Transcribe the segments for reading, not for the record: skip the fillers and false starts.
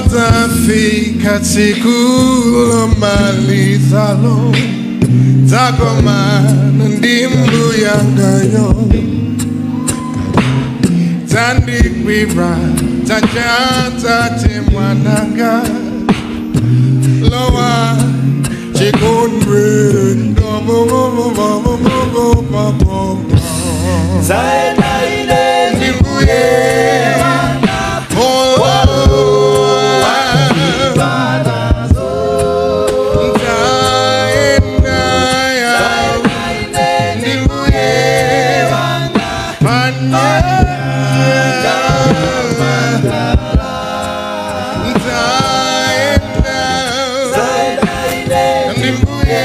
Potafika tsiku lomalizalo, takomana ndi mbuyangayo, tandigwira tachanza temwananga, lowa chikondwe. Ndimbuye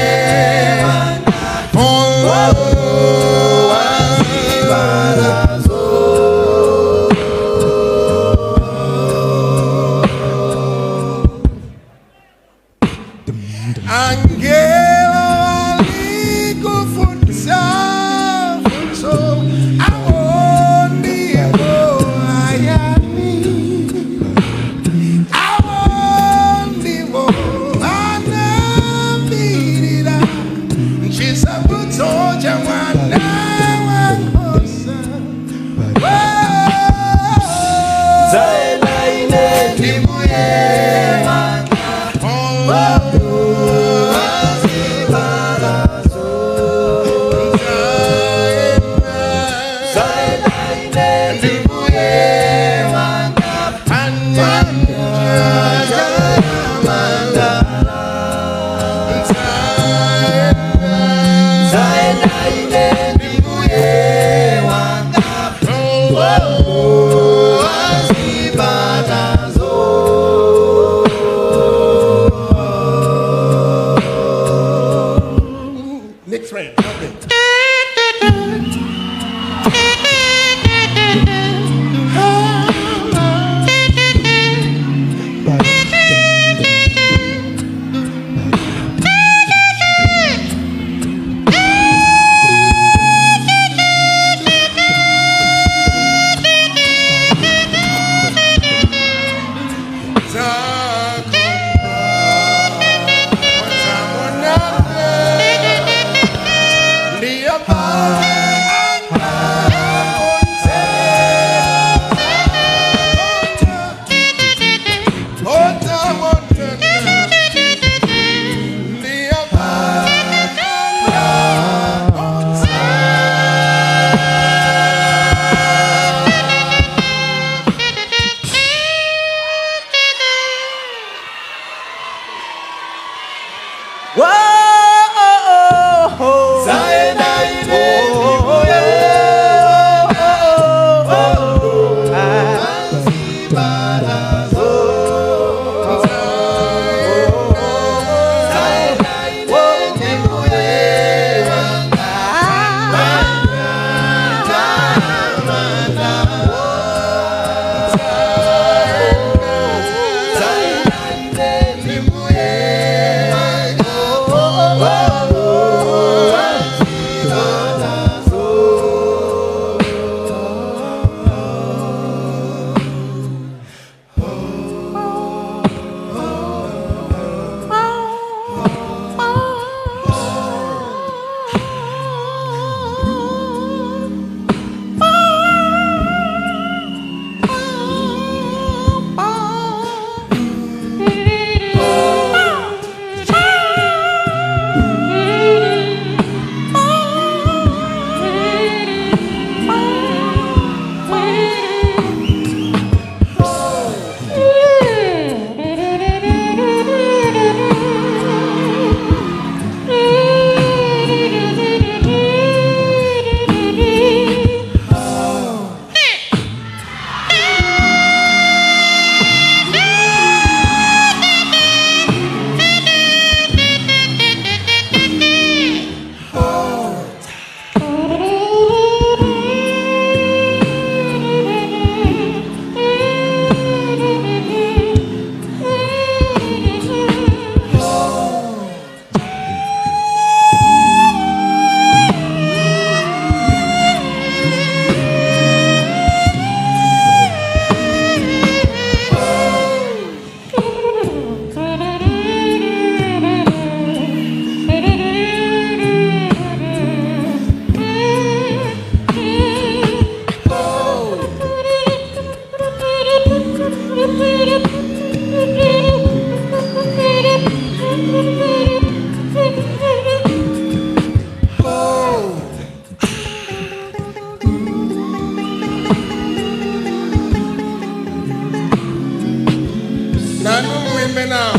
Tiyimbe now.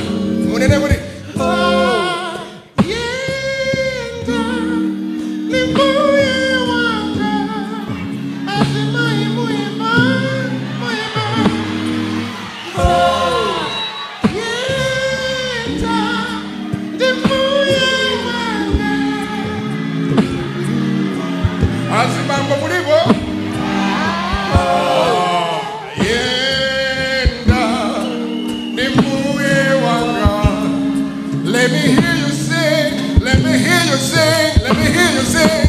Munene kuti Tayenda ndi Mbuye wanga. Azimayi muyimba, muyimba. Tayenda ndi Mbuye wanga. Azibambo mulipo? Yenda ndi Mbuye wanga. Let me hear you sing. Let me hear you sing. Let me hear you sing.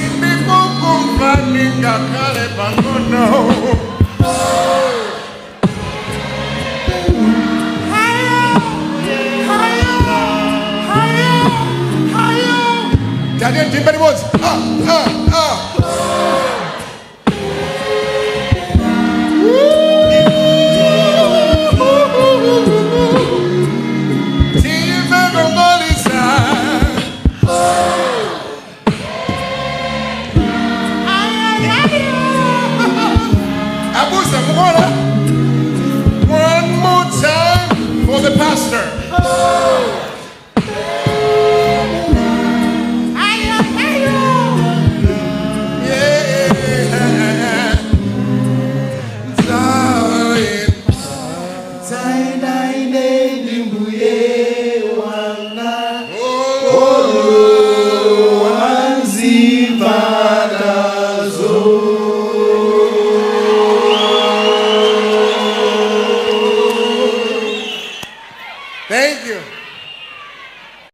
Sindikukumva ngakhale pang'ono. Hayo, hayo, hayo, hayo. Daniel, tiimbe limodzi. Ah, ah, ah. Tiyimbe kongolisa. Ay, ay, ay. Abusa, mukuona? One more time for the pastor. Ay, ay, ay. Yeah. Zion. Tayenda ine ndi Mbuye wanga. Oh, Wanziva.